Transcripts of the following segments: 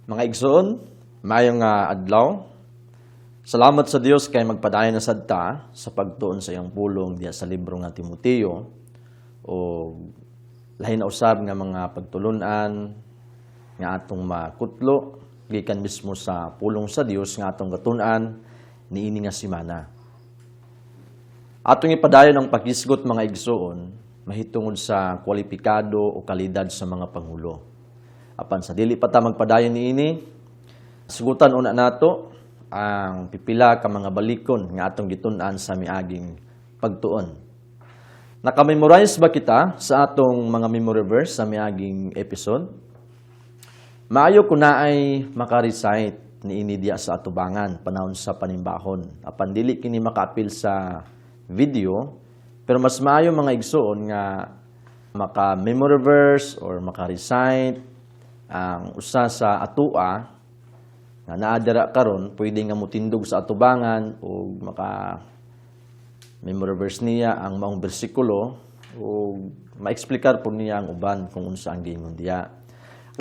Mga igsoon, maayong adlaw. Salamat sa Dios kay magpadayon na sad ta sa pagtuon sa iyang pulong diha sa libro nga Timoteo o lahi na usab nga mga pagtulunan nga atong makutlo gikan mismo sa pulong sa Dios nga atong gatun-an niini nga semana. Atong ipadayon ang paghisgot, mga igsoon, mahitungod sa kwalipikado o kalidad sa mga pangulo. Apan sa dili pa ta magpadayon niini, sugutan una nato ang pipila ka mga balikon nga atong gitun-an sa miaging pagtuon. Nakamemorize ba kita sa atong mga memory verse sa miaging episode? Maayo kung naay makarecite niini diya sa atubangan panahon sa panimbahon. Apan dili kini makaapil sa video, pero mas maayo, mga igsoon, nga maka memory verse or maka-recite ang usa sa atua nga naa dira karon. Pwede nga mutindog sa atubangan o maka memory verse niya ang maong bersikulo o maeksplikar po niya ang uban kung unsa ang giingon diya.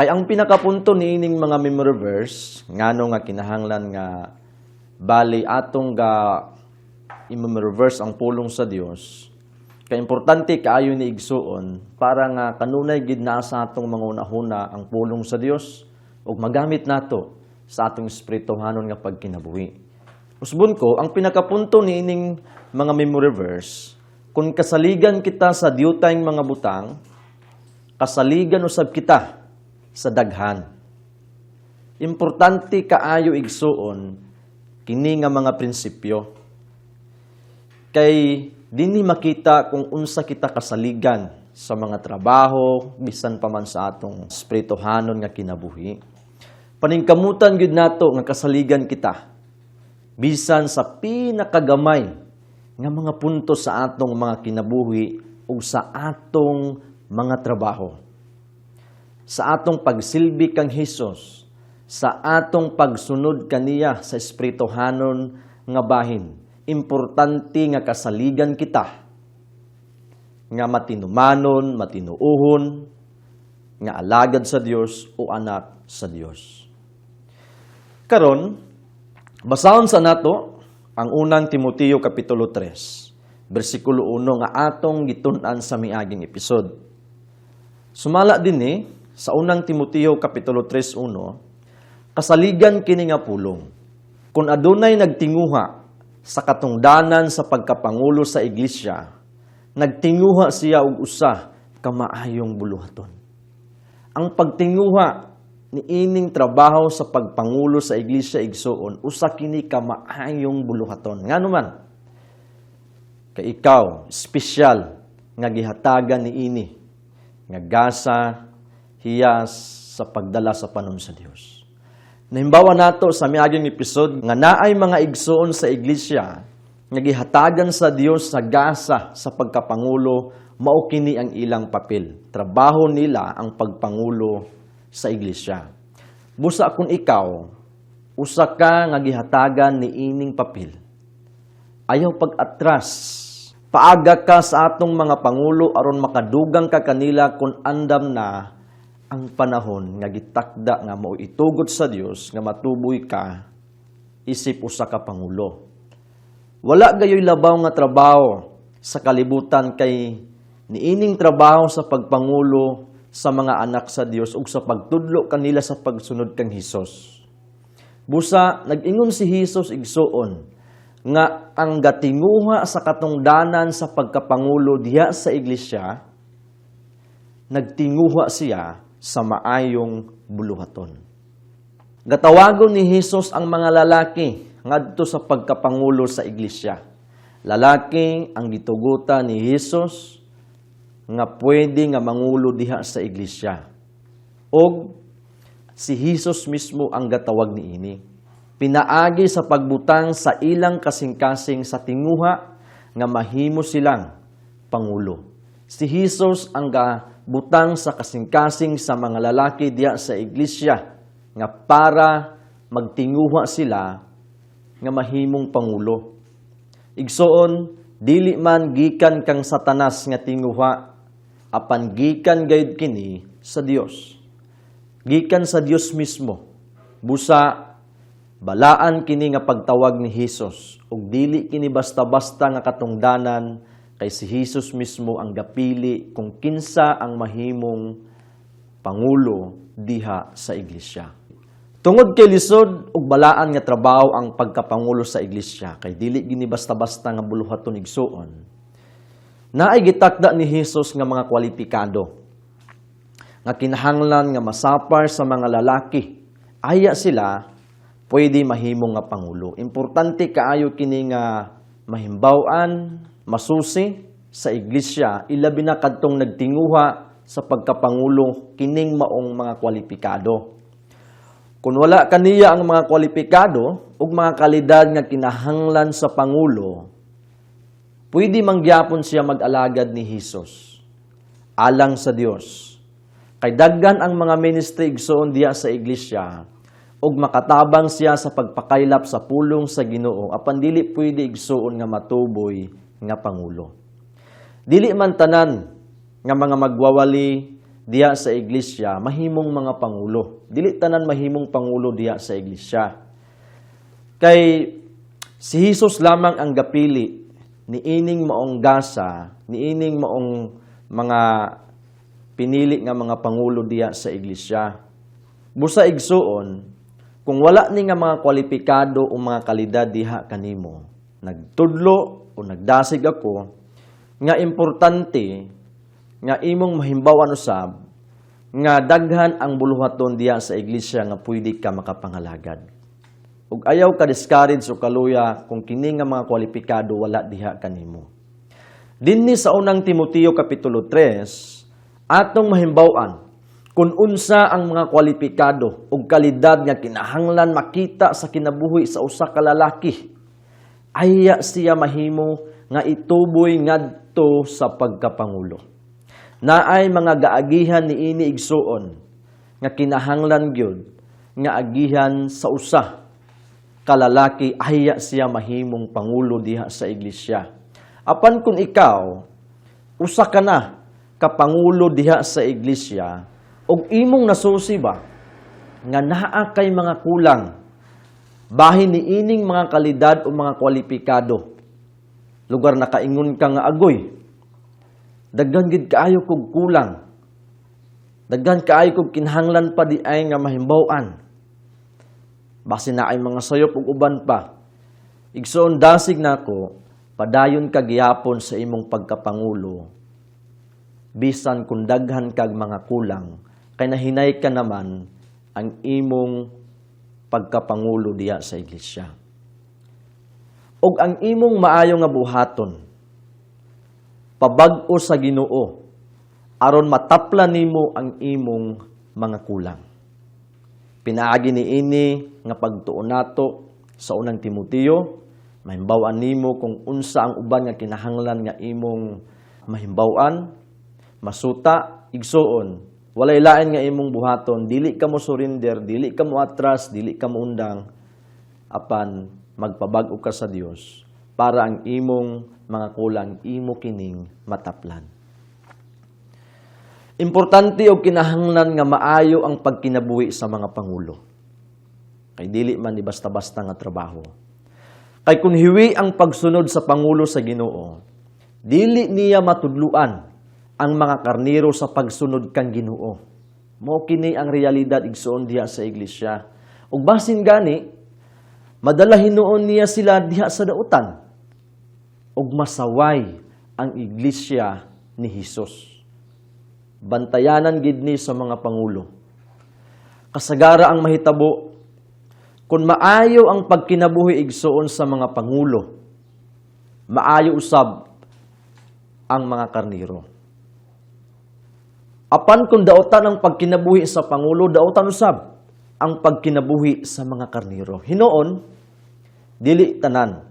Kay ang pinakapunto niining mga memory verse, ngano nga kinahanglan nga bali atong ga i-memory verse ang pulong sa Dios, kay importante kaayo ni, igsuon, para nga kanunay gid naa sa atong mga hunahuna ang pulong sa Dios ug magamit nato sa atong espirituhanon nga pagkinabuhi. Usbon ko, ang pinakapunto niining mga memory verse, kung kasaligan kita sa diutayng mga butang, kasaligan usab kita sa daghan. Importante kaayo, igsuon, kini nga mga prinsipyo. Kay dinhi makita kung unsa kita kasaligan sa mga trabaho, bisan pa man sa atong espirituhanon nga kinabuhi. Paningkamutan gyud nato nga kasaligan kita bisan sa pinakagamay nga mga punto sa atong mga kinabuhi ug sa atong mga trabaho. Sa atong pagsilbi kang Hesus, sa atong pagsunod kaniya sa espirituhanon nga bahin, importante nga kasaligan kita nga matinumanon, matinuuhon, nga alagad sa Dios o anak sa Dios. Karon, basahon sa nato ang Unang Timoteo kapitulo 3, bersikulo 1 nga atong gitun-an sa miaging episode. Sumala dinhi sa Unang Timoteo kapitulo 3:1, kasaligan kini nga pulong. Kung adunay nagtinguha sa katungdanan sa pagkapangulo sa iglesia, nagtinguha siya og usa ka maayong buluhaton. Ang pagtinguha ni ining trabaho sa pagpangulo sa iglesia, igsuon, usa kini ka maayong buluhaton. Ngano man? Kay ikaw, espesyal nga gihatagan ni ini nga gasa, hiyas sa pagdala sa panon sa Dios. Nahimbawa nato sa miaging episode nga naay mga igsuon sa iglesia nga gihatagan sa Dios sa gasa sa pagkapangulo, mao kini ang ilang papel. Trabaho nila ang pagpangulo sa iglesia. Busa kung ikaw usa ka nga gihatagan ni ining papel, ayaw pag-atras. Paaga ka sa atong mga pangulo aron makadugang ka kanila kung andam na ang panahon nga gitakda nga mao itugot sa Dios nga matuboy ka isip usa ka pangulo. Wala gayoy labaw nga trabaho sa kalibutan kay niining trabaho sa pagpangulo sa mga anak sa Dios ug sa pagtudlo kanila sa pagsunod kang Hesus. Busa nag-ingon si Hesus, igsuon, nga ang gatinguha sa katungdanan sa pagkapangulo diha sa iglesia, nagtinguha siya sa maayong buluhaton. Gatawagon ni Hesus ang mga lalaki ngadto sa pagkapangulo sa iglesia. Lalaki ang gitugutan ni Hesus nga pwede nga mangulo diha sa iglesia. Og si Hesus mismo ang gatawag niini. Pinaagi sa pagbutang sa ilang kasing-kasing sa tinguha nga mahimo silang pangulo. Si Hesus ang gabutang sa kasing-kasing sa mga lalaki diha sa iglesia nga para magtinguha sila nga mahimong pangulo. Igsoon, dili man gikan kang Satanas nga tinguha, apan gikan gayud kini sa Dios. Gikan sa Dios mismo. Busa balaan kini nga pagtawag ni Hesus ug dili kini basta-basta nga katungdanan, kay si Hesus mismo ang gapili kung kinsa ang mahimong pangulo diha sa iglesia. Tungod kay lisod ug balaan nga trabaho ang pagkapangulo sa iglesia, kay dili gini basta-basta nga buluhaton, igsuon. Naay gitakda ni Hesus nga mga kwalipikado nga kinahanglan nga masapar sa mga lalaki. Aya sila pwede mahimong nga pangulo. Importante kaayo kini nga mahimbaw-an, masusi sa iglesia, ilabi na kadtong nagtinguha sa pagkapangulo kining maong mga kwalipikado. Kung wala kaniya ang mga kwalipikado ug mga kalidad nga kinahanglan sa pangulo, pwede mangyapon siya mag-alagad ni Hesus alang sa Dios. Kay daghan ang mga ministry, igsoon, diya sa iglesia ug makatabang siya sa pagpakaylap sa pulong sa Ginoo, apan dili pwede, igsuon, nga matuboy nga pangulo. Dili man tanan nga mga magwawali diya sa iglesia mahimong mga pangulo. Dili tanan mahimong pangulo diya sa iglesia. Kay si Hesus lamang ang gapili ni ining maong gasa, ni ining maong mga pinili nga mga pangulo diya sa iglesia. Busa, igsuon, kung wala ni nga mga kwalipikado o mga kalidad diha kanimo, nagtudlo o nagdasig ako nga importante nga imong mahimbawan usab nga daghan ang buluhaton diha sa iglesia nga pwede ka makapangalagad. Ug ayaw ka discourage o kaluya kung kini nga mga kwalipikado wala diha kanimo. Dinhi sa Unang Timoteo kapitulo 3, atong mahimbaw-an kung unsa ang mga kwalipikado ug kalidad nga kinahanglan makita sa kinabuhi sa usa ka lalaki. Aya siya mahimo nga ituboy ngadto sa pagkapangulo. Naay mga gaagihan niini, igsuon, nga kinahanglan gyud nga agihan sa usa ka lalaki aya siya mahimong pangulo diha sa iglesia. Apan kung ikaw usa ka na ka pangulo diha sa iglesia ug imong nasusi ba nga naa kay mga kulang bahin ni ining mga kalidad o mga kwalipikado, lugar nakaingon ka nga, "Agoy, daghan gid kaayo kog kulang, daghan kaayo kog kinahanglan pa di ay nga mahimbaw-an, basin naay mga sayop ug uban pa," igsoon, dasig nako, padayon ka gihapon sa imong pagkapangulo bisan kung daghan kag mga kulang, kay nahinay ka naman ang imong pagkapangulo diha sa iglesia. Ug ang imong maayo nga buhaton, pabag-o sa Ginoo aron matapla nimo ang imong mga kulang. Pinaagi ni ini nga pagtuon nato sa Unang Timoteo, mahimbaw-an nimo kung unsa ang uban nga kinahanglan nga imong mahimbaw-an, masuta, igsuon. Walay lain nga imong buhaton, dili ka mo surrender, dili ka mo atras, dili ka mo undang, apan magpabag-o ka sa Dios para ang imong mga kulang imo kining mataplan. Importante og kinahanglan nga maayo ang pagkinabuhi sa mga pangulo. Kay dili man ni basta-basta nga trabaho. Kay kung hiwi ang pagsunod sa pangulo sa Ginoo, dili niya matudluan ang mga karniro sa pagsunod kang Ginoo. Mao kini ang realidad, igsuon, diha sa iglesia. Ug basin gani madala hinuon niya sila diha sa dautan ug masaway ang iglesia ni Hesus. Bantayanan gid ni sa mga pangulo. Kasagara ang mahitabo, kung maayo ang pagkinabuhi, igsuon, sa mga pangulo, maayo usab ang mga karniro. Apan kung dautan ang pagkinabuhi sa pangulo, dautan usab ang pagkinabuhi sa mga karniro. Hinoon, dili tanan.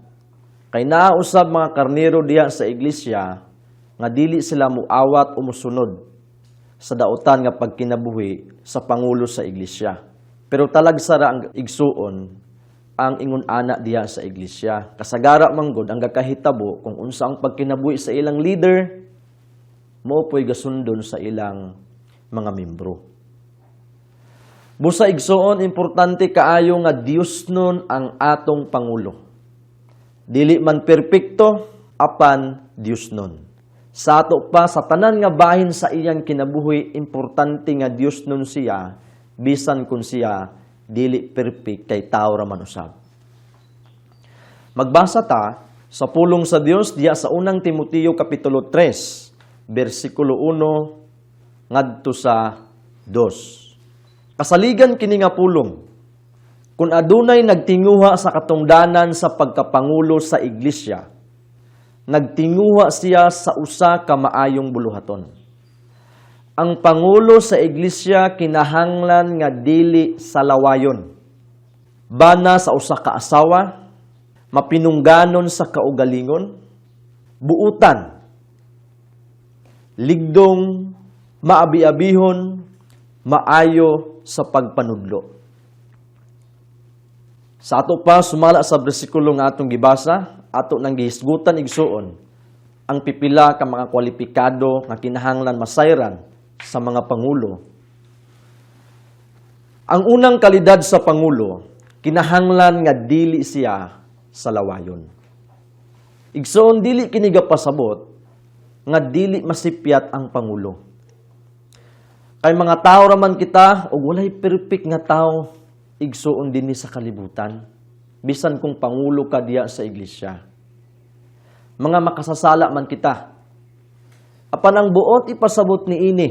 Kay naa usab mga karniro diha sa iglesia nga dili sila muawat o musunod sa dautan nga pagkinabuhi sa pangulo sa iglesia. Pero talagsa ra ang, igsuon, ang ingon ana diha sa iglesia. Kasagara manggod ang gakahitabo, kung unsa ang pagkinabuhi sa ilang leader, mao po'y gasundon sa ilang mga membro. Busa, igsoon, importante kaayo nga Diosnon ang atong pangulo. Dili man perpekto, apan Diosnon. Sa ato pa, sa tanan nga bahin sa iyang kinabuhi, importante nga Diosnon siya, bisan kung siya dili perfect kay tao ra man usab. Magbasa ta sa pulong sa Dios diya sa Unang Timoteo kapitulo 3, bersikulo 1 ngadto sa 2. Kasaligan kini nga pulong. Kung adunay nagtinguha sa katungdanan sa pagkapangulo sa iglesia, nagtinguha siya sa usa ka maayong buluhaton. Ang pangulo sa iglesia kinahanglan nga dili sa lawayon. Bana sa usa ka asawa, mapinungganon sa kaugalingon, buutan, ligdong, maabi-abihon, maayo sa pagpanudlo. Sa ato pa, sumala sa bersikulo nga atong gibasa, ato nang gihisgutan, igsuon, ang pipila ka mga kwalipikado nga kinahanglan masayran sa mga pangulo. Ang unang kalidad sa pangulo, kinahanglan nga dili siya sa lawayon. Igsoon, dili kini pasabot nga dili masipyat ang pangulo. Kay mga tao raman kita ug walay perfect nga tao, igsuon, dinhi sa kalibutan. Bisan kung pangulo ka diya sa iglesia. Mga makasasala man kita. Apan ang buot ipasabot ni ini,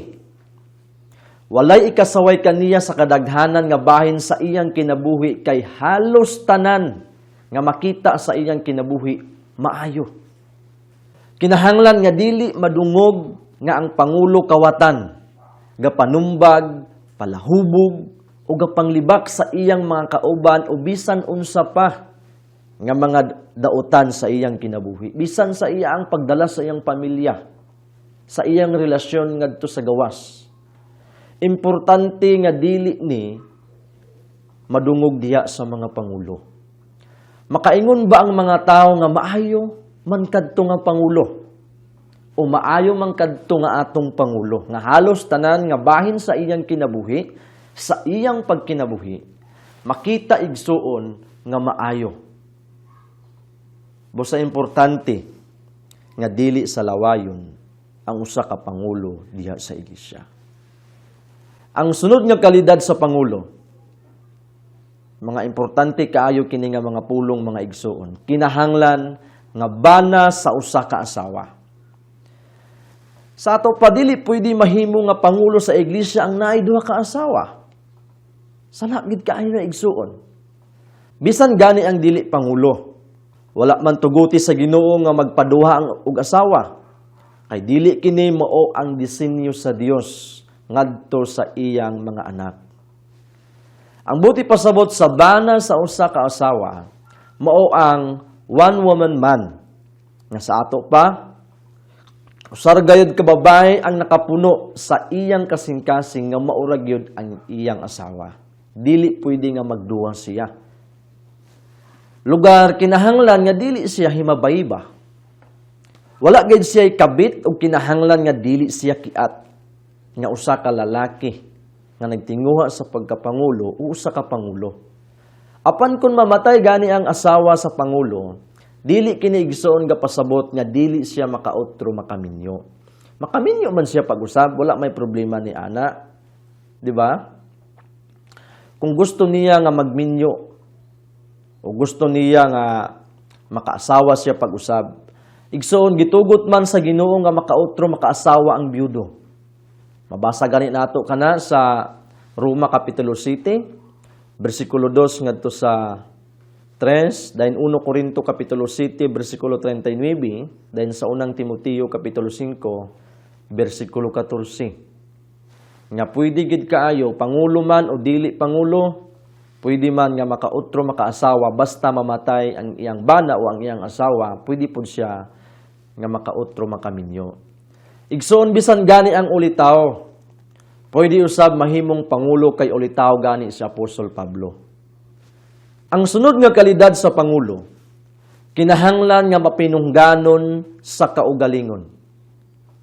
walay ikasaway kaniya sa kadaghanan nga bahin sa iyang kinabuhi kay halos tanan nga makita sa iyang kinabuhi maayo. Kinahanglan nga dili madungog nga ang pangulo kawatan, gapanumbag, palahubog, o gapanglibak sa iyang mga kauban o bisan unsa pa nga mga dautan sa iyang kinabuhi. Bisan sa iya ang pagdala sa iyang pamilya, sa iyang relasyon ngadto sa gawas. Importante nga dili ni madungog diha sa mga pangulo. Makaingon ba ang mga tao nga maayo man kadto nga pangulo? O maayo man kadto nga atong pangulo nga halos tanan nga bahin sa iyang kinabuhi, sa iyang pagkinabuhi, makita, igsuon, nga maayo? Busa importante nga dili sa lawayon ang usa ka pangulo diha sa iglesia. Ang sunod nga kalidad sa pangulo, mga importante kaayo kini nga mga pulong, mga igsuon. Kinahanglan nga bana sa usa ka asawa. Sa ato pa, dili pwede mahimo nga pangulo sa iglesia ang naay duha ka asawa. Sala gid kaayo na, igsuon. Bisan gani ang dili pangulo, wala man tuguti sa Ginoo nga magpaduha ang og asawa. Kay dili kini mao ang disenyo sa Dios ngadto sa iyang mga anak. Ang buot ipasabot sa bana sa usa ka asawa, mao ang one woman man. Nga sa ato pa, usa ra gayud ka babae ang nakapuno sa iyang kasing-kasing nga mao ra gyud ang iyang asawa. Dili pwede nga magduwa siya. Lugar, kinahanglan nga dili siya himabayba. Wala gid siya kabit o kinahanglan nga dili siya kiat nga usa ka lalaki nga nagtinguha sa pagkapangulo o usa ka pangulo. Apan kung mamatay gani ang asawa sa pangulo, dili kini, igsoon, pasabot nga dili siya makautro makaminyo. Makaminyo man siya pag-usab, wala may problema ni ana. Di ba? Kung gusto niya nga magminyo o gusto niya nga makaasawa siya pag-usab. Igsoon, gitugot man sa Ginoo nga makautro makaasawa ang byudo. Mabasa gani nato kana sa Roma kapitulo 7, bersikulo 2 ngadto sa 3, dayon 1 Korinto kapitulo 7, bersikulo 39, dayon sa Unang Timoteo kapitulo 5, bersikulo 14. Nga pwede gid kaayo, pangulo man o dili pangulo, pwede man nga makautro makaasawa basta mamatay ang iyang bana o ang iyang asawa, pwede pud siya nga makautro makaminyo. Igsoon, bisan gani ang ulitaw, pwede usab mahimong pangulo kay ulitaw gani si Apostol Pablo. Ang sunod nga kalidad sa pangulo, kinahanglan nga mapinungganon sa kaugalingon.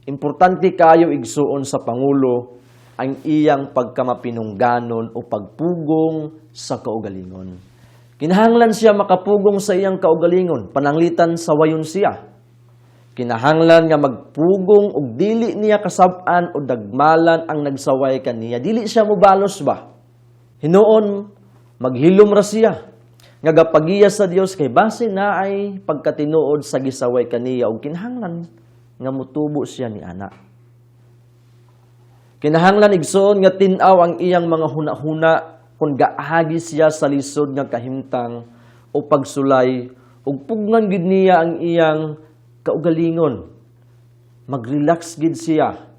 Importante kayo, igsuon, sa pangulo. ang iyang pagkamapinungganon o pagpugong sa kaugalingon. Kinahanglan siya makapugong sa iyang kaugalingon, pananglitan sawayon siya. Kinahanglan nga magpugong og dili niya kasab-an o dagmalan ang nagsaway kaniya. Dili siya mobalos ba? Hinuon, maghilom ra siya nga gapagiya sa Dios kay base naay pagkatinuod sa gisaway kaniya og kinahanglan nga mutubo siya ni ana. Kinahanglan, igsoon, nga tin-aw ang iyang mga hunahuna kung gaagi siya sa lisod nga kahimtang o pagsulay ug pugngan gid niya ang iyang kaugalingon. Magrelax gid siya.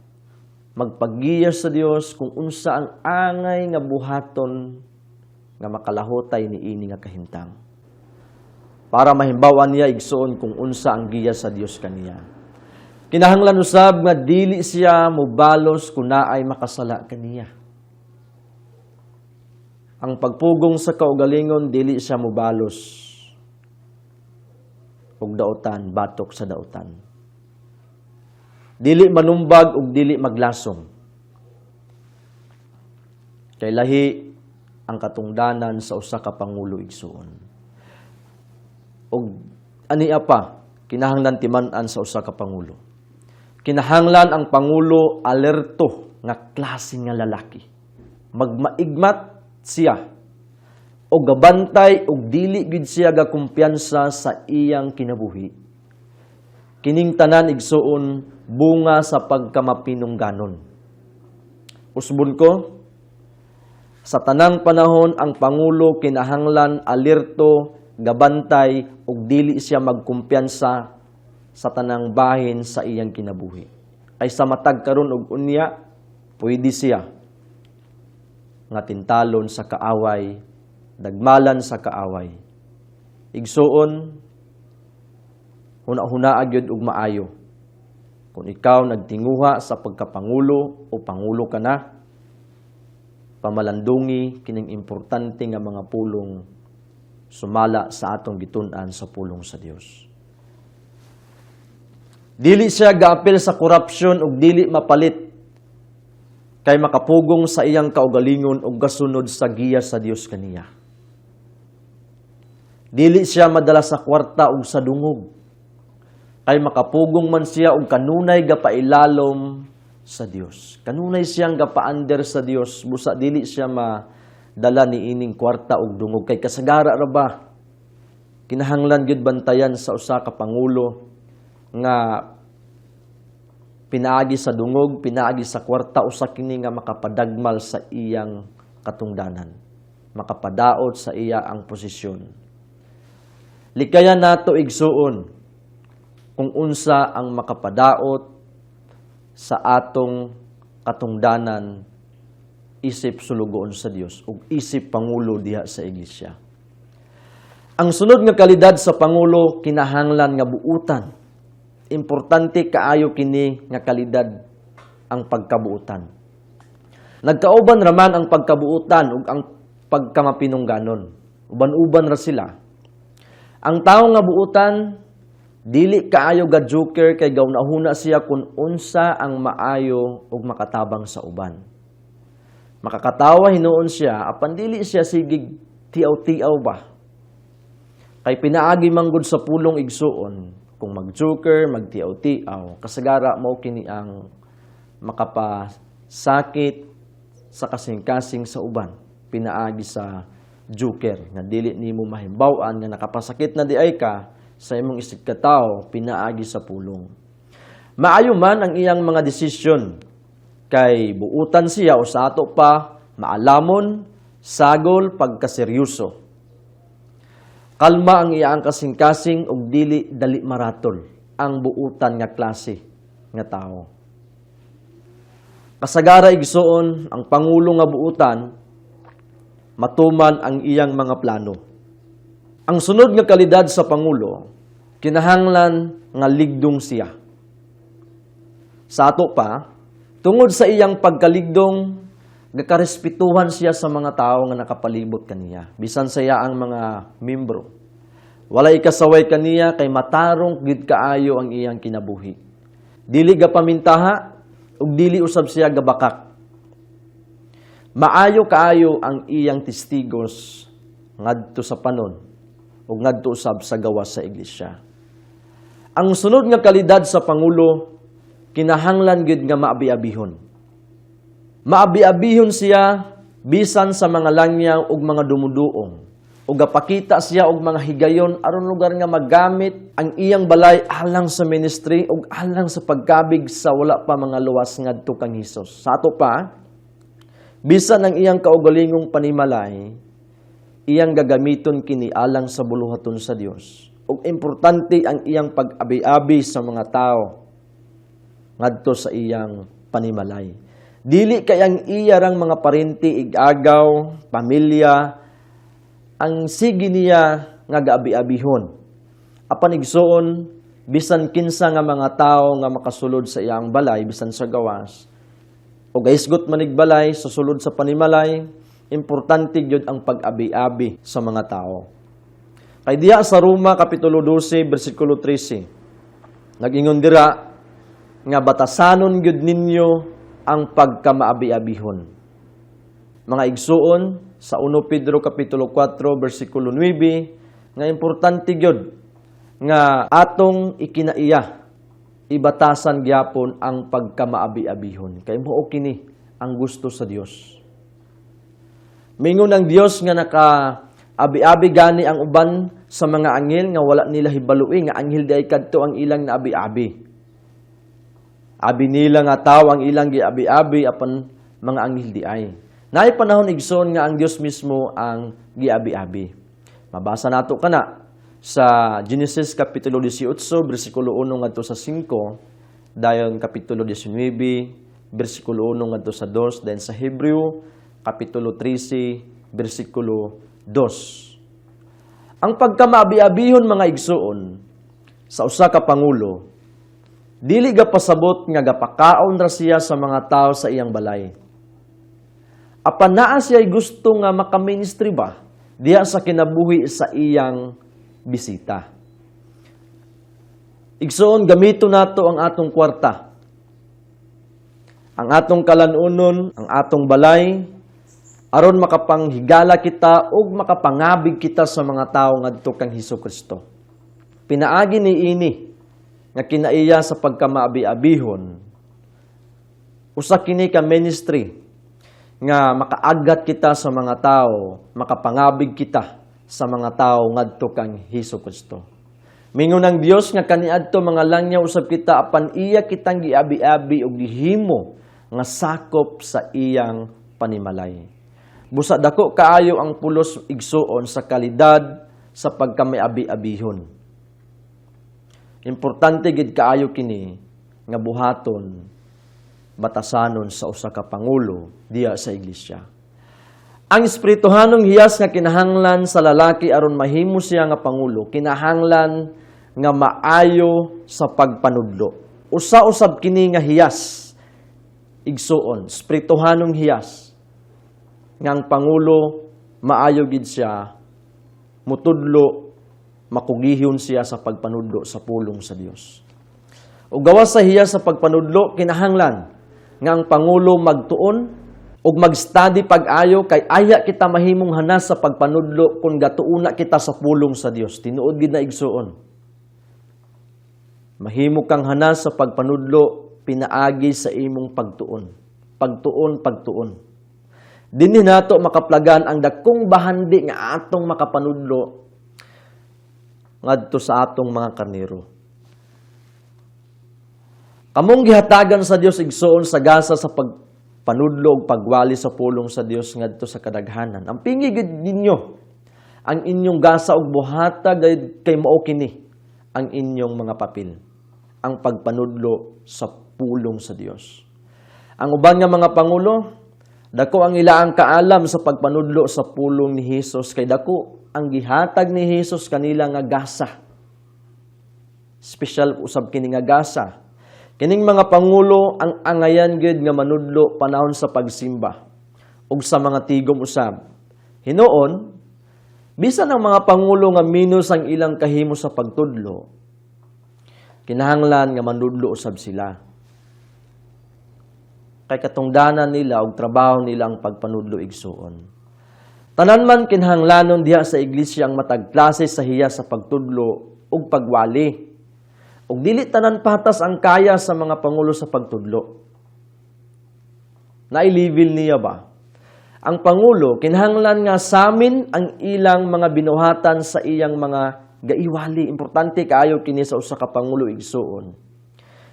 Magpagiya sa Dios kung unsa ang angay nga buhaton nga makalahutay ni ini nga kahimtang. Para mahimbawan niya, igsoon, kung unsa ang giya sa Dios kaniya. Kinahanglan usab nga dili siya mobalos kung naay makasala kaniya. Ang pagpugong sa kaugalingon, dili siya mobalos og dautan batok sa dautan. Dili manumbag ug dili maglasom. Kay lahi ang katungdanan sa usa ka pangulo, igsuon. Ug ania pa, kinahanglan timan-an sa usa ka pangulo. Kinahanglan ang pangulo alerto nga klase nga lalaki. Magmaigmat siya o gabantay og dili gid siya gakumpiyansa sa iyang kinabuhi. Kining tanan, igsuon, bunga sa pagkamapinungganon. Usbon ko, sa tanang panahon ang pangulo kinahanglan alerto, gabantay ug dili siya magkumpiyansa sa tanang bahin sa iyang kinabuhi. Kay sa matag karon ug unya, pwede siya nga tintalon sa kaaway, dagmalan sa kaaway. Igsuon, huna-hunaa gyud og maayo. Kung ikaw nagtinguha sa pagkapangulo o pangulo ka na, pamalandungi kining importante nga mga pulong sumala sa atong gitun-an sa pulong sa Dios. Dili siya gaapil sa korupsyon ug dili mapalit kay makapugong sa iyang kaugalingon ug gasunod sa giya sa Dios kaniya. Dili siya madala sa kwarta ug sa dungog kay makapugong man siya og kanunay gapailalom sa Dios. Kanunay siyang gapaander sa Dios, busa dili siya madala ni ining kwarta ug dungog kay kasagara ra ba kinahanglan gyud bantayan sa usa ka pangulo nga pinaagi sa dungog, pinaagi sa kwarta, usa kini nga makapadagmal sa iyang katungdanan, makapadaot sa iya ang posisyon. Likayan nato, igsuon, kung unsa ang makapadaot sa atong katungdanan isip sulugoon sa Dios ug isip pangulo diha sa iglesia. Ang sunod nga kalidad sa pangulo, kinahanglan nga buutan. Importante kaayo kini nga kalidad, ang pagkabuutan. Nagkauban raman ang pagkabuutan ug ang pagkamapinungganon. Uban-uban ra sila. Ang tawo nga buutan, dili kaayo ga joker kay gahuna-huna siya kung unsa ang maayo ug makatabang sa uban. Makakatawa hinuon siya apan dili siya sigig tiaw-tiaw ba. Kay pinaagi manggod sa pulong, igsuon, kung mag-joker, magtiaw-tiaw, kasagara mao kini ang makapasakit sa kasing-kasing sa uban pinaagi sa joker nga dili nimo mahimbaw-an nga nakapasakit na diay ka sa imong isigkatawo pinaagi sa pulong. Maayo man ang iyang mga desisyon kay buutan siya o sa ato pa maalamon, sagol pagkaseryoso. Kalma ang iyang kasing-kasing ug dili dali maratol ang buutan nga klase nga tao. Kasagara, igsuon, ang pangulo nga buutan matuman ang iyang mga plano. Ang sunod nga kalidad sa pangulo, kinahanglan nga ligdong siya. Sa ato pa, tungod sa iyang pagkaligdong, gakarespetuhan siya sa mga tao nga nakapalibot kaniya, bisan sa iya ang mga membro. Wala ikasaway kaniya kay matarong gid kaayo ang iyang kinabuhi. Dili gapamintaha ug dili usab siya gabakak. Maayo kaayo ang iyang testigos ngadto sa panon ug ngadto usab sa gawas sa iglesia. Ang sunod nga kalidad sa pangulo, kinahanglan gyud nga maabi-abihon. Maabi-abihon siya bisan sa mga langyaw ug mga dumuduong, ug gapakita siya og mga higayon aron lugar nga magamit ang iyang balay alang sa ministry ug alang sa pagkabig sa wala pa mga luwas ngadto kang Hesus. Sa ato pa, bisan ang iyang kaugalingong panimalay, iyang gagamiton kini alang sa buluhaton sa Dios. Ug importante ang iyang pag-abi-abi sa mga tao ngadto sa iyang panimalay. Dili kay ang iya rang mga parente, igagaw, pamilya ang sige niya nga gaabi-abihon. Apan, igsuon, bisan kinsa nga mga tao nga makasulod sa iyang balay bisan sa gawas o gahisgot manig balay sa sulod sa panimalay, importante gyud ang pag-abi-abi sa mga tao. Kay diya sa Roma kapitulo 12 bersikulo 13, nag-ingon dira nga batasanon gyud ninyo ang pagkamaabi-abihon. Mga igsuon, sa 1 Pedro kapitulo 4 bersikulo 9 nga importante gyud nga atong ikinaiya, ibatasan gyapon ang pagkamaabi-abihon kay mao kini ang gusto sa Dios. Mingon ang Dios nga naka abi-abi gani ang uban sa mga anghel nga wala nila hibalui nga anghel diay kadto ang ilang naabi-abi. Abi nila nga tawo ang ilang giabi-abi, apan mga anghel diay. Naay panahon, igsoon, nga ang Dios mismo ang giabi-abi. Mabasa nato kana sa Genesis kapitulo 18 bersikulo 1 ngadto sa 5, dayon kapitulo 19 bersikulo 1 ngadto sa 2, dayon sa Hebreo kapitulo 13 bersikulo 2. Ang pagkamaabi-abihon, mga igsuon, sa usa ka pangulo, dili gapasabot nga gapakaon ra siya sa mga tao sa iyang balay. Apan naa siya gusto nga makaministry ba diha sa kinabuhi sa iyang bisita. Igsuon, gamito nato ang atong kwarta, ang atong kalanunon, ang atong balay, aron makapanghigala kita ug makapangabig kita sa mga tawo ngadto kang Hesus Kristo. Pinaagi ni ini nga kinaiya sa pagkamaabi-abihon, usa kini ka ministry nga makaagat kita sa mga tao, makapangabig kita sa mga tao ngadto kang Hesus Kristo. Mingon ang Dios nga kaniadto mga langyaw usab kita, apan iya kitang giabi-abi ug gihimo nga sakop sa iyang panimalay. Busa dako kaayo ang pulos, igsuon, sa kalidad sa pagkamaabi-abihon. Importante gid kaayo kini nga buhaton, batasanon sa usa ka pangulo diya sa iglesia. Ang espirituhanong hiyas nga kinahanglan sa lalaki aron mahimo siya nga pangulo, kinahanglan nga maayo sa pagpanudlo. Usa usab kini nga hiyas, igsuon, espirituhanong hiyas nga ang pangulo maayo gid siya mutudlo, makugihon siya sa pagpanudlo sa pulong sa Dios. O gawas sa hiyas sa pagpanudlo, kinahanglan nga ang pangulo magtuon ug mag-study pag-ayo kay aya kita mahimong hanas sa pagpanudlo kung gatuuna kita sa pulong sa Dios. Tinuod gid na, igsuon. Mahimo kang hanas sa pagpanudlo pinaagi sa imong pagtuon. Pagtuon, pagtuon. Dinhi nato makaplagan ang dakong bahandi nga atong makapanudlo ngadto sa atong mga karnero. Kamong gihatagan sa Dios, igsuon, sa gasa sa pagpanudlo ug pagwali sa pulong sa Dios ngadto sa kadaghanan, ang pingi gid ninyo ang inyong gasa ug buhata kay mao kini ang inyong mga papel, ang pagpanudlo sa pulong sa Dios. Ang uban nga mga pangulo, dako ang ilaang kaalam sa pagpanudlo sa pulong ni Hesus kay dako ang gihatag ni Hesus kanila nga gasa. Special usab kini nga gasa. Kining mga pangulo ang angayan gyud nga manudlo panahon sa pagsimba ug sa mga tigom usab. Hinuon, bisan ang mga pangulo nga minus ang ilang kahimo sa pagtudlo, kinahanglan nga manudlo usab sila. Kay katungdanan nila og trabaho nila ang pagpanudlo, igsuon. Tanan man kinahanglanon diha sa iglesia ang matag klase sa hiya sa pagtudlo ug pagwali. Ug dili tanan patas ang kaya sa mga pangulo sa pagtudlo. Naay level niya ba? Ang pangulo kinahanglan nga samin ang ilang mga binuhatan sa iyang mga gaiwali. Importante kaayo kini sa usa ka pangulo, igsuon,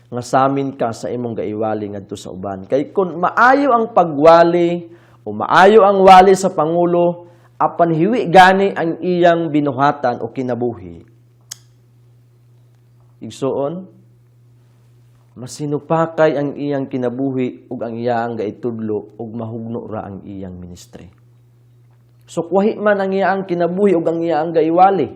nga samin ka sa imong gaiwali ngadto sa uban. Kay kung maayo ang pagwali o maayo ang wali sa pangulo, apan hiwi gani ang iyang binuhatan o kinabuhi, igsuon, masinupakay ang iyang kinabuhi ug ang iyang gaitudlo ug mahugno ra ang iyang ministry. So kwahi man ang iyang kinabuhi ug ang iyang gaiwali.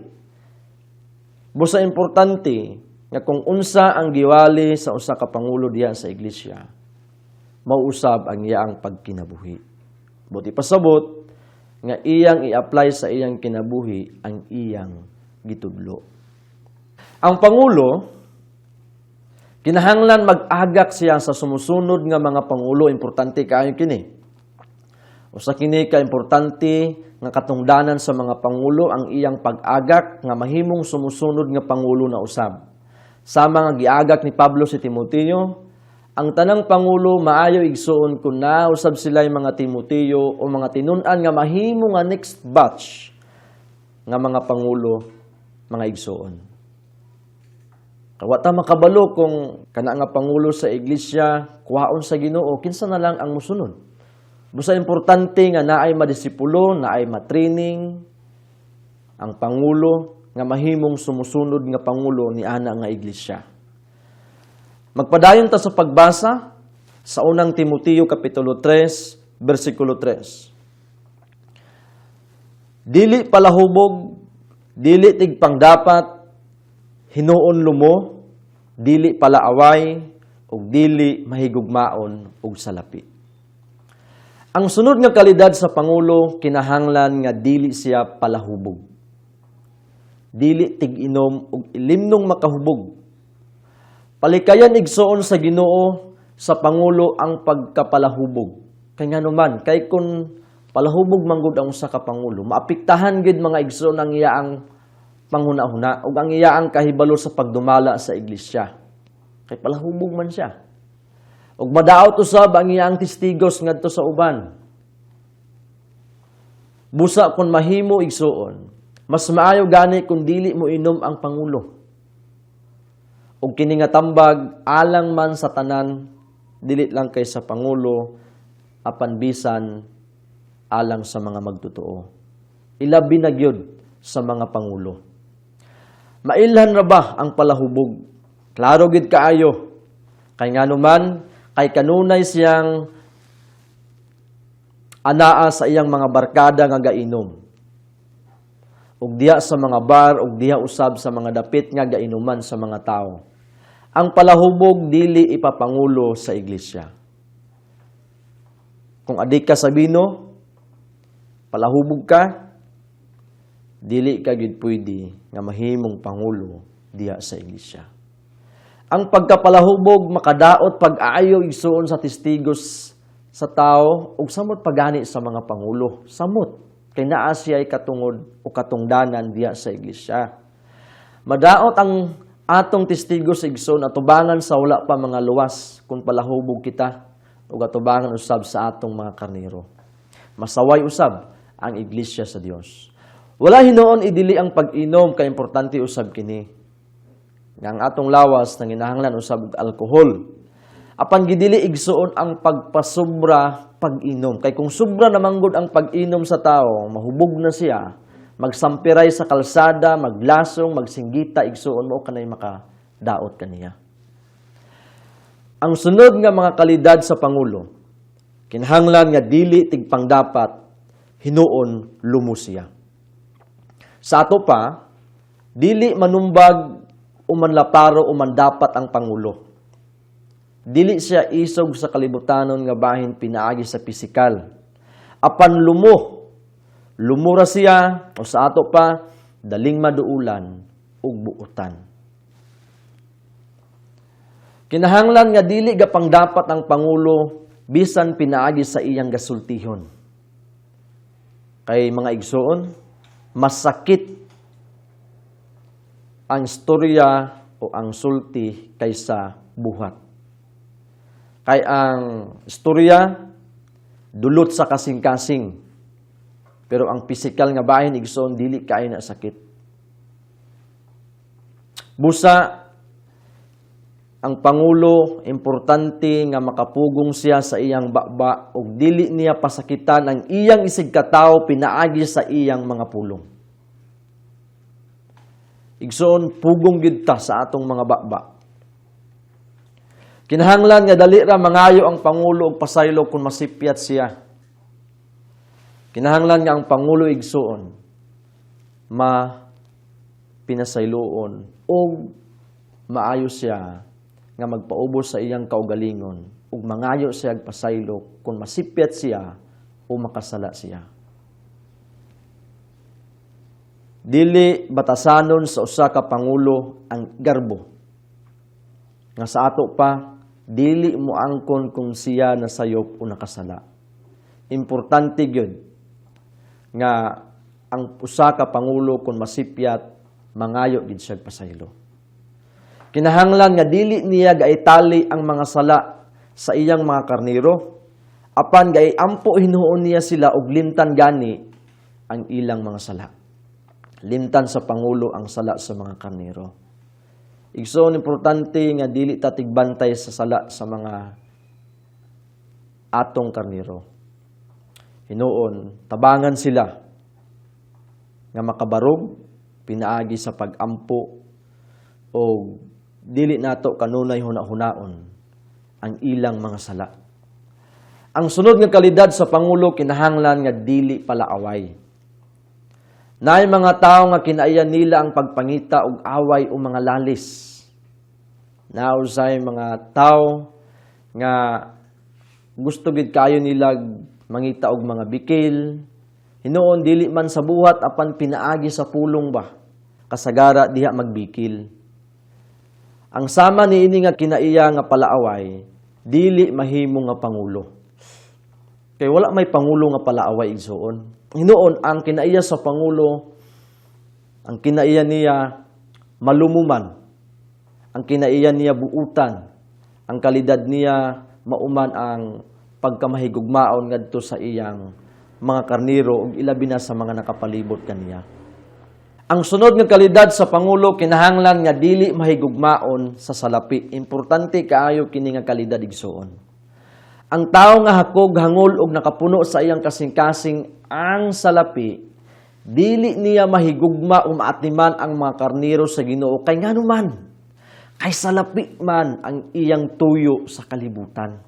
Busa importante nga kung unsa ang giwali sa usa ka pangulo diha sa iglesia, mauusab ang iyang pagkinabuhi. Buot ipasabot nga iyang i-apply sa iyang kinabuhi ang iyang gitudlo. Ang pangulo kinahanglan mag-agak siya sa sumusunod nga mga pangulo. Importante kaayo kini. Usa kini ka importante nga katungdanan sa mga pangulo, ang iyang pag-agak nga mahimong sumusunod nga pangulo na usab. Sama nga giagak ni Pablo si Timoteo, ang tanang pangulo maayo, igsuon, kun nausab sila mga Timoteo o mga tinun-an nga mahimo nga next batch nga mga pangulo, mga igsuon. Wa ta makabalo kung kana nga pangulo sa iglesia kuhaon sa Ginoo, kinsa na lang ang musunod. Busa importante nga naay madisipulo, naay matraining ang pangulo nga mahimong sumusunod nga pangulo ni ana nga iglesia. Magpadayon ta sa pagbasa sa Unang Timoteo kapitulo 3 bersikulo 3. Dili palahubog, dili tigpangdapat, hinuon lumo, dili palaaway, ug dili mahigugmaon og salapi. Ang sunod nga kalidad sa pangulo, kinahanglan nga dili siya palahubog. Dili tig-inom ug ilimnong makahubog. Palikayan, igsuon sa Ginoo, sa pangulo ang pagkapalahubog. Kay ngano man, kay kun palahubog manggod ang usa ka pangulo, maapektahan gid, mga igsoon, ang iyaang panghuna-huna ug ang iyaang kahibalo sa pagdumala sa iglesia. Kay palahubog man siya. Ug madaot usab ang iyang testigos ngadto sa uban. Busa kung mahimo, igsuon, mas maayo gani kung dili mo inom ang pangulo. Ug kini nga tambag alang man sa tanan, dili lang kay sa pangulo, apan bisan alang sa mga magtotoo. Ilabi na gyud sa mga pangulo. Mailhan ra ba ang palahubog? Klaro gid kaayo. Kay ngano man, kay kanunay siyang anaa sa iyang mga barkada nga gainom. Ug diha sa mga bar ug diha usab sa mga dapit nga gainuman sa mga tao. Ang palahubog dili ipapangulo sa iglesia. Kung adik ka sa bino, palahubog ka, dili ka gid pwede nga mahimong pangulo diha sa iglesia. Ang pagkapalahubog makadaot pag-ayo, igsuon, sa testigos sa tao ug samot pagani sa mga pangulo. Samot kay naa siya katungod o katungdanan diha sa iglesia. Madaot ang atong testigos, igsoon, atubangan sa wala pa mga luwas kung palahubog kita ug atubangan usab sa atong mga karnero. Masaway usab ang iglesia sa Dios. Wala hinuon idili ang pag-inom kay importante usab kini. Nga ang atong lawas nanginahanglan usab og alkohol. Apan gidili, igsuon, ang pagpasubra pag-inom. Kay kung sobra namanggod ang pag-inom sa tao, mahubog na siya, magsampiray sa kalsada, maglasong, magsinggita, igsuon, mo kanay makadaot kaniya. Ang sunod nga mga kalidad sa pangulo, kinahanglan nga dili tigpangdapat, hinuon lumo siya. Sa ato pa, dili manumbag o manlaparo o mandapat ang pangulo. Dili siya isog sa kalibutanon nga bahin pinaagi sa pisikal. Apan lumo, lumura siya o sa ato pa, daling maduulan ug buutan. Kinahanglan nga dili gapangdapat ang pangulo Bisan pinaagi sa iyang gasultihon. Kay, mga igsoon, masakit ang storya o ang sulti kaysa buhat. Kay ang istorya dulot sa kasing-kasing. Pero ang pisikal nga bahin, igsoon, dili kaayo na sakit. Busa ang pangulo, importante nga makapugong siya sa iyang baba ug dili niya pasakitan ang iyang isigkatawo pinaagi sa iyang mga pulong. Igsoon, pugong gyud ta sa atong mga baba. Kinahanglan nga dali ra mangayo ang pangulo og pasaylo kung masipyat siya. Kinahanglan nga ang pangulo, igsoon, ma pinasayloon og maayo siya nga magpaubos sa iyang kaugalingon ug mangayo siya og pasaylo kung masipyat siya o makasala siya. Dili batasanon sa usa ka pangulo ang garbo. Nga sa ato pa, dili mo angkon kung siya nasayop o nakasala. Importante gyud nga ang usa ka pangulo, kung masipyat, mangayo gid siya pasaylo. Kinahanglan nga dili niya gaitali ang mga sala sa iyang mga karnero, apan gaiampo hinuon niya sila og limtan gani ang ilang mga sala. Limtan sa pangulo ang sala sa mga karnero. Igsoon, importante nga dili ta tigbantay sa sala sa mga atong karnero. Hinuon, tabangan sila nga makabarog pinaagi sa pag-ampo o dili nato kanunay huna-hunaon ang ilang mga sala. Ang sunod nga kalidad sa pangulo, kinahanglan nga dili palaaway. Naay mga tawo nga kinaiya nila ang pagpangita og away o mga lalis. Nausay mga tawo nga gusto gid kayo nila mangita og mga bikil. Hinuon, dili man sa buhat apan pinaagi sa pulong ba. Kasagara diha magbikil. Ang sama niini nga kinaiya nga palaaway, dili mahimo nga pangulo. Kay wala may pangulo nga palaaway, igsoon. Hinuon, ang kinaiya sa pangulo, ang kinaiya niya malumuman, ang kinaiya niya buutan, ang kalidad niya mauman ang pagkamahigugmaon ngadto sa iyang mga karniro ug ilabi na sa mga nakapalibot kaniya. Ang sunod nga kalidad sa pangulo, kinahanglan nga dili mahigugmaon sa salapi. Importante kaayo kini nga kalidad, igsoon. Ang tawo nga hakog, hangol og nakapuno sa iyang kasing-kasing ang salapi, dili niya mahigugma o maatiman ang mga karniro sa Ginoo kay ngano man, kay salapi man ang iyang tuyo sa kalibutan.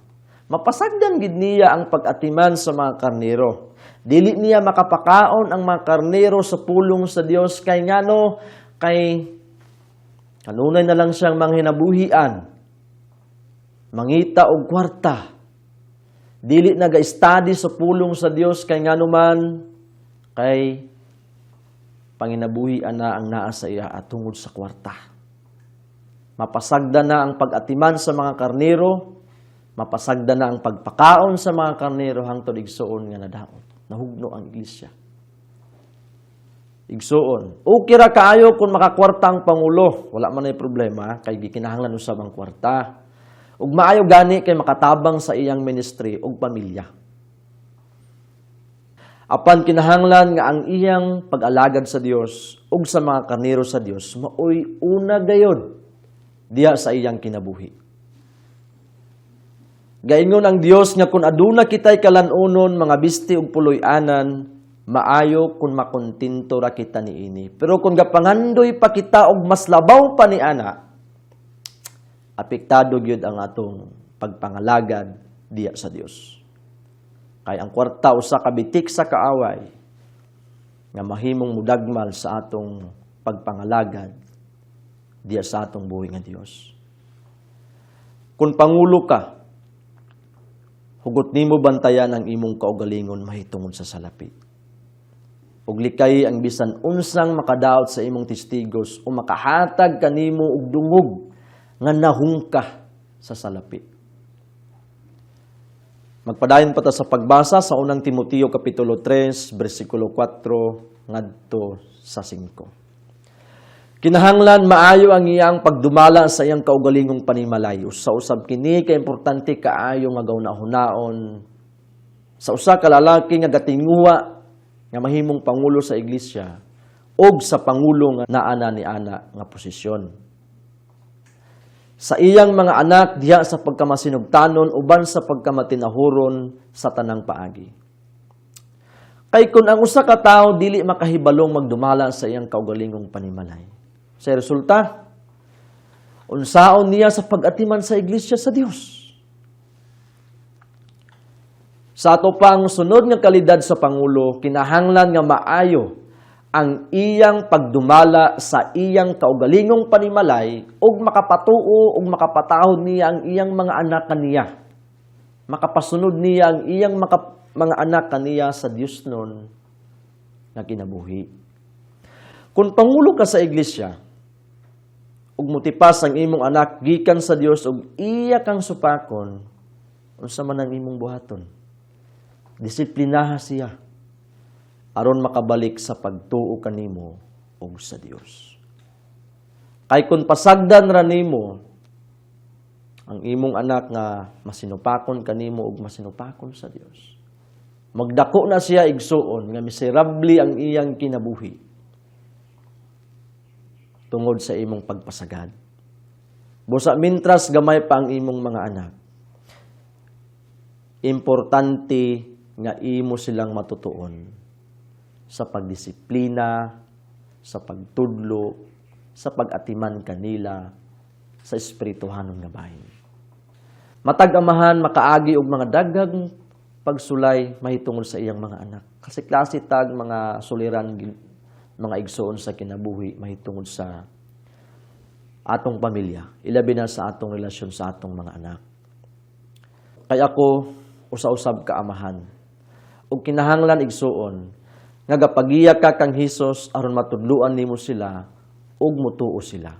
Mapasagdan gid niya ang pag-atiman sa mga karnero. Dili niya makapakaon ang mga karnero sa pulong sa Dios kay ngano, kay kanunay na lang siyang manghinabuhian, mangita og kwarta. Dili naga-study sa pulong sa Dios kay ngano man, kay panginabuhian na ang naa sa iya at tungod sa kwarta. Mapasagda na ang pag-atiman sa mga karnero, mapasagda na ang pagpakaon sa mga karnero hangtod, igsoon, nga nadaot. Nahugno ang iglesia. Igsoon, okay ra kaayo kung makakwarta ang pangulo. Wala man ay problema kay gikinahanglan usab ang kwarta. Ug maayo gani kay makatabang sa iyang ministry ug pamilya. Apan kinahanglan nga ang iyang pag-alagad sa Dios ug sa mga karnero sa Dios maoy una gayod diya sa iyang kinabuhi. Gaingon ang Dios nga kung aduna kitay kalanunon, mga bisti ug puloy-anan, maayo kung makontento ra kita niini. Pero kung gapangandoy pa kita og mas labaw pa ni ana, apektado gyud ang atong pagpangalagad diya sa Dios. Kay ang kwarta usa ka bitik sa kaaway nga mahimong mudagmal sa atong pagpangalagad diya sa atong buhi nga Dios. Kung pangulo ka, hugot nimo bantayan ang imong kaugalingon mahitungod sa salapi. Ug likay ang bisan unsang makadaot sa imong testigos o makahatag kanimo og dungog nga nahungka sa salapi. Magpadayon pa ta sa pagbasa sa Unang Timoteo kapitulo 3 bersikulo 4 ngadto sa 5. Kinahanglan maayo ang iyang pagdumala sa iyang kaugalingong panimalay. Usa usab kini ka importante kaayo nga gahuna-hunaon sa usa ka lalaki nga gatinguha nga mahimong pangulo sa iglesia og sa pangulo nga naa na ni ana nga posisyon. Sa iyang mga anak diha sa pagkamasinugtanon uban sa pagkamatinahuron sa tanang paagi. Kay kung ang usa ka tawo dili makahibalong magdumala sa iyang kaugalingong panimalay, sa resulta, unsaon niya sa pag-atiman sa iglesia sa Dios? Sa ato pang sunod nga kalidad sa pangulo, kinahanglan nga maayo ang iyang pagdumala sa iyang kaugalingong panimalay ug makapatuo ug makapatahod niya ang iyang mga anak kaniya. Makapasunod niya ang iyang mga anak kaniya sa Dios nun nga kinabuhi. Kung pangulo ka sa iglesia, ug mutipas ang imong anak gikan sa Dios ug iya kang supakon, unsa man ang imong buhaton? Disiplinaha siya aron makabalik sa pagtuo kanimo ug sa Dios. Kay kung pasagdan ra nimo ang imong anak nga masinupakon kanimo ug masinupakon sa Dios, magdako na siya, igsuon, nga miserable ang iyang kinabuhi tungod sa imong pagpasagad. Busa mintras gamay pa ang imong mga anak, importante nga imo silang matutuon sa pagdisiplina, sa pagtudlo, sa pag-atiman kanila sa espirituhanon nga bahin. Matag amahan makaagi og mga daghang pagsulay mahitungod sa iyang mga anak. Kasi klase tag mga suliran, mga igsoon sa kinabuhi, mahitungod sa atong pamilya, ilabi na sa atong relasyon sa atong mga anak. Kay ako usa-usab ka amahan. Ug kinahanglan, igsuon, nga gapagiya ka kang Hesus aron matudluan nimo sila ug mutuo sila.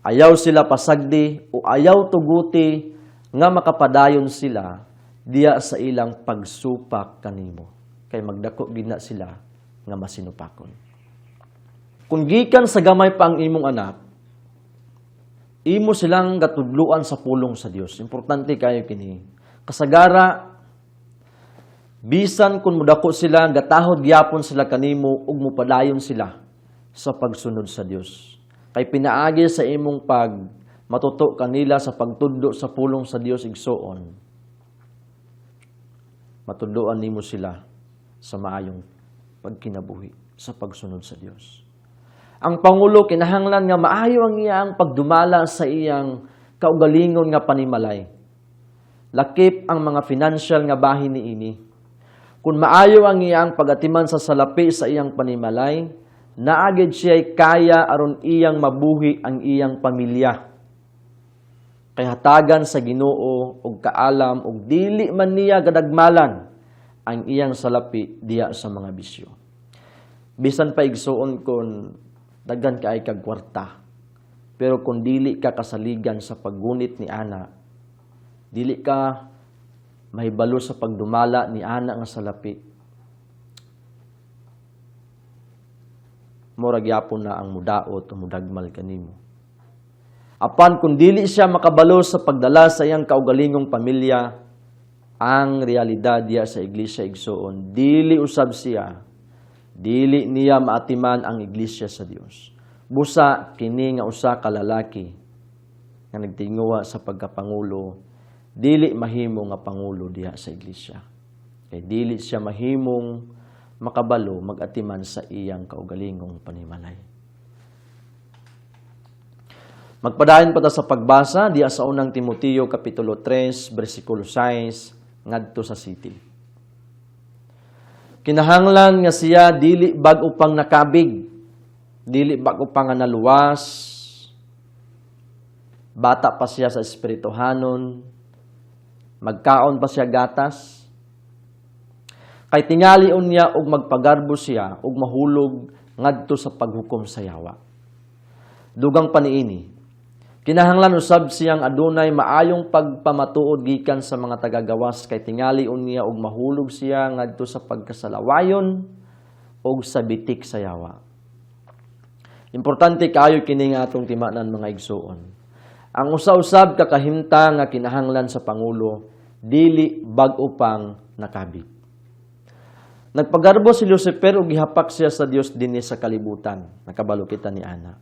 Ayaw sila pasagdi o ayaw tuguti nga makapadayon sila diya sa ilang pagsupak kanimo. Kay magdako gid na sila nga masinupakon. Kung gikan sa gamay pa ang imong anak, imo silang gatudluan sa pulong sa Dios. Importante kayo kini. Kasagara, bisan kung mudako sila, gatahod gyapon sila kanimo ug mupadayon sila sa pagsunod sa Dios. Kay pinaagi sa imong pag matuto kanila sa pagtudlo sa pulong sa Dios, igsuon, matudloan nimo sila sa maayong pagkinabuhi sa pagsunod sa Dios. Ang pangulo kinahanglan nga maayo ang iyang pagdumala sa iyang kaugalingon nga panimalay. Lakip ang mga financial nga bahin niini. Kung maayo ang iyang pagatiman sa salapi sa iyang panimalay, naa gid siya'y kaya aron iyang mabuhi ang iyang pamilya. Kay hatagan sa Ginoo og kaalam ug dili man niya gadagmalan ang iyang salapi diya sa mga bisyo. Bisan pa, igsuon, kon daghan kay kag kwarta, pero kung dili ka kasaligan sa paggunit ni ana, dili ka mahibalo sa pagdumala ni ana nga salapi, mura gyapon na ang mudaot o mudagmal kanimo. Apan kung dili siya makabalo sa pagdala sa iyang kaugalingong pamilya, ang realidad diya sa iglesia, igsuon, dili usab siya, dili niya maatiman ang iglesia sa Dios. Busa kini nga usa ka lalaki nga nagtinguha sa pagkapangulo, dili mahimo nga pangulo diha sa iglesia. Kay dili siya mahimong makabalo magatiman sa iyang kaugalingong panimalay. Magpadayon pa ta sa pagbasa diya sa Unang Timoteo kapitulo 3 bersikulo 6 ngadto sa 7. Kinahanglan nga siya dili bag-o pang nakabig, dili bag-o pa nga naluwas, bata pa siya sa espirituhanon, magkaon pa siya gatas. Kay tingali unya og magpagarbo siya ug mahulog ngadto sa paghukom sa yawa. Dugang pa niini, Kinahanglan usab siyang adunay maayong pagpamatuod gikan sa mga tagagawas kay tingali unya og mahulog siya ngadto sa pagkasalawayon og sa bitik sa yawa. Importante kaayo kini nga atong timanan, mga igsuon. Ang usa-usab ka kahimtang nga kinahanglan sa pangulo, dili bag-o pang nakabig. Nagpagarbo si Lucifer ug gihapak siya sa Dios dinhi sa kalibutan. Nakabalo kita ni ana.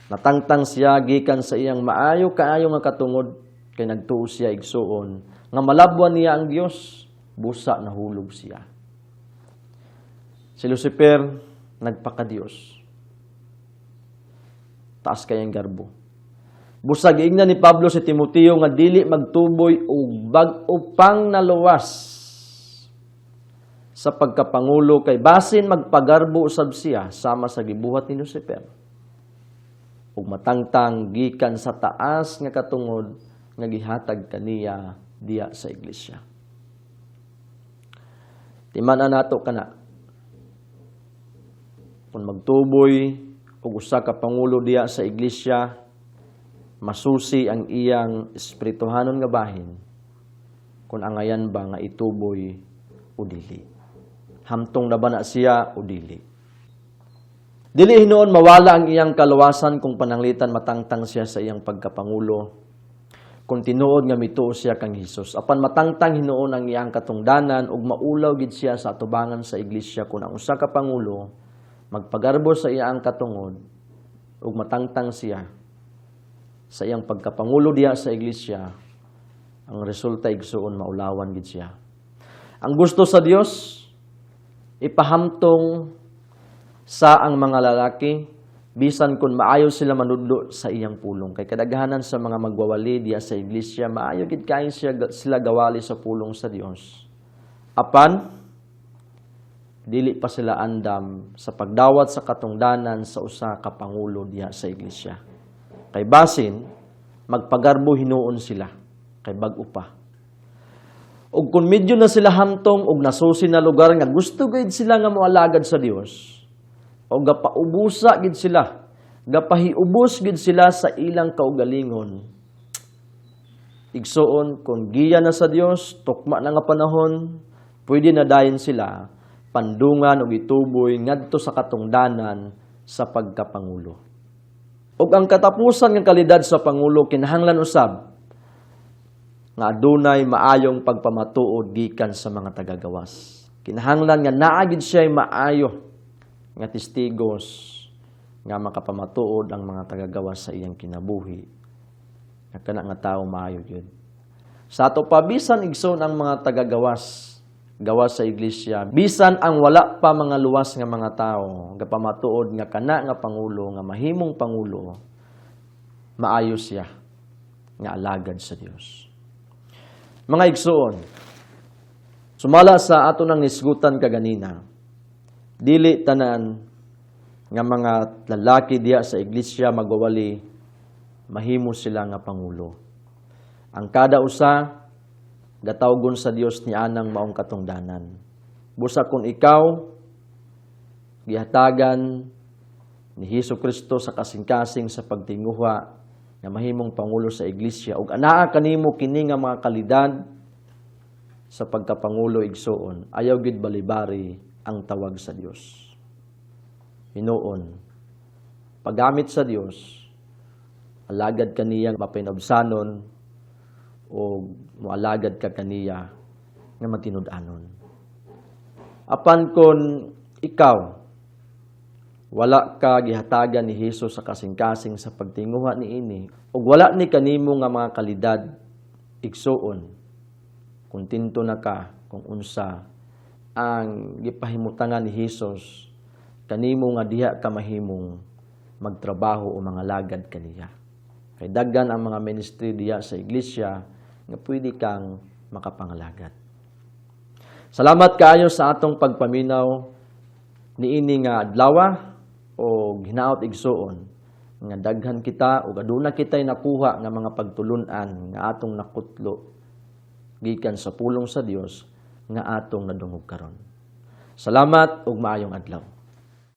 Natangtang siya gikan sa iyang maayo kaayo nga katungod kay nagtuo siya, igsuon, nga malabwan niya ang Dios, busa nahulog siya. Si Lucifer nagpakadiyos. Taas kayang garbo. Busa giingnan ni Pablo si Timoteo nga dili magtuboy og bag-o pang naluwas sa pagkapangulo kay basin magpagarbo usab siya sama sa gibuhat ni Lucifer ug matangtang gikan sa taas nga katungod nga gihatag kaniya diya sa iglesia. Timan-an nato kana kung magtuboy og usa ka pangulo diya sa iglesia, masusi ang iyang espirituhanon nga bahin, kung angayan ba nga ituboy o dili. Hamtong na ba na siya o dili? Dili hinuon mawala ang iyang kaluwasan kung pananglitan matangtang siya sa iyang pagkapangulo, kung tinuod nga mituo siya kang Hesus. Apan matangtang hinuon ang iyang katungdanan ug maulaw gid siya sa atubangan sa iglesia kung ang usa ka pangulo magpagarbo sa iyang katungod ug matangtang siya sa iyang pagkapangulo diya sa iglesia. Ang resulta, igsuon, maulawan gid siya. Ang gusto sa Dios, ipahamtong sa ang mga lalaki bisan kung maayo sila manudlo sa iyang pulong, kay kadaghanan sa mga magwawali diya sa iglesia, maayo gid kaayo sila gawali sa pulong sa Dios, apan dili pa sila andam sa pagdawat sa katungdanan sa usa ka pangulo diha sa iglesia, kay basin magpagarbo hinuon sila kay bag-o pa. Ug kung medyo na sila hamtong og nasusi na lugar nga gusto gid sila nga moalagad sa Dios, o gapaubusa gid sila, gapahiubos gid sila sa ilang kaugalingon, igsuon, kung giya na sa Dios, tukma na nga panahon, pwede na dayon sila pandungan og ituboy ngadto sa katungdanan sa pagkapangulo. Ug ang katapusan nga kalidad sa pangulo, kinahanglan usab nga adunay maayong pagpamatuod gikan sa mga tagagawas. Kinahanglan nga naa gid siya maayo nga testigos nga makapamatuod ang mga tagagawas sa iyang kinabuhi nga kana nga tawo maayo gyud. Sa ato pa, bisan, igsoon, ang mga tagagawas gawas sa iglesia, bisan ang wala pa mga luwas nga mga tao, gapamatuod nga kana nga pangulo nga mahimong pangulo, maayo siya nga alagad sa Dios. Mga igsoon, sumala sa ato nang nisgutan kaganina, dili tanan nga mga lalaki diya sa iglesia magwawali mahimo sila nga pangulo. Ang kada usa gatawgon sa Dios ni anang maong katungdanan. Busa kung ikaw gihatagan ni Hesus Kristo sa kasing-kasing sa pagtinguha nga mahimong pangulo sa iglesia ug anaa kanimo kini nga mga kalidad sa pagkapangulo, igsuon, ayaw gid balibari ang tawag sa Dios. Hinuon, paggamit sa Dios, alagad kaniya mapinabsanon o moalagad ka kaniya nga matinud-anon. Apan kon ikaw wala ka gihatagan ni Hesus sa kasing-kasing sa pagtinguha niini ug wala ni kanimo nga mga kalidad, igsuon, kontento na ka kung unsa ang gipahimutangan ni Hesus kanimo nga diha ka mahimong magtrabaho o mangalagad kaniya. Kay daghan ang mga ministry diya sa iglesia nga pwede kang makapangalagad. Salamat kaayo sa atong pagpaminaw niini nga adlaw o hinaot, igsuon, nga daghan kita o aduna kitay nakuha nga mga pagtulun-an nga atong nakutlo gikan sa pulong sa Dios nga atong nadungog karon. Salamat ug maayong adlaw.